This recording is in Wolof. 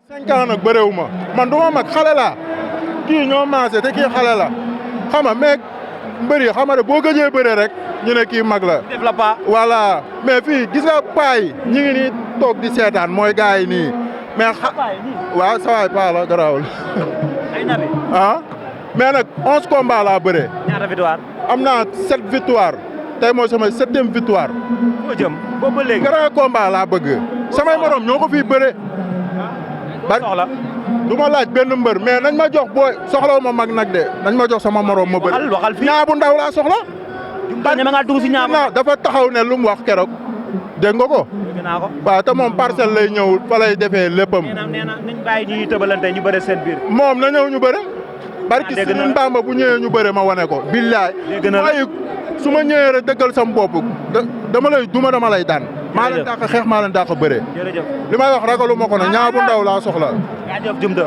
5 ans nag bëreewu ma man du ma mag xale la kii ñoo maase te kii xale la xam nga mais mbër yi xam nga boo gëjee bëre rek ñu ne kii mag la. def la pas. voilà mais fii gis nga paa yi ñu ngi nii toog di seetaan mooy gars yi nii mais waaw sa waay paa la garaawul. ay nabi. ah mais nag 11 combats laa bëree. ñaata victoire. am naa 7 victoire tey mooy sama 7e victoire. foo jëm boobu ba léegi. grand combat laa bëgg. samay morom ñoo ko fii bëre. soxla. du ma laaj benn mbër mais nañ ma jox booy soxlawu ma mag nag de nañ ma jox sama morom ma bëri. waxal fii ñaa bu ndaw laa soxla. ñeme nga dugg si ñaar dafa taxaw ne lu mu wax keroog dégg nga ko. dégg naa ko. waaw te moom parcelle lay ñëw fa lay defee léppam. nee na nañ bàyyi ñuy tëbalante ñu bëre seen biir. moom na ñëw ñu bëre. barki Sëriñ Bamba bu ñëwee ñu bëre ma wane ko. billaay waaye su ma ñëwee rek dëggal sam bopp dama lay duma dama lay daan. maa leen dàq xeex maa leen dàq bëre. jërëjëf li may wax ragalu ma ko ne ñaa bu ndaw laa soxla. jaajëf Jumda.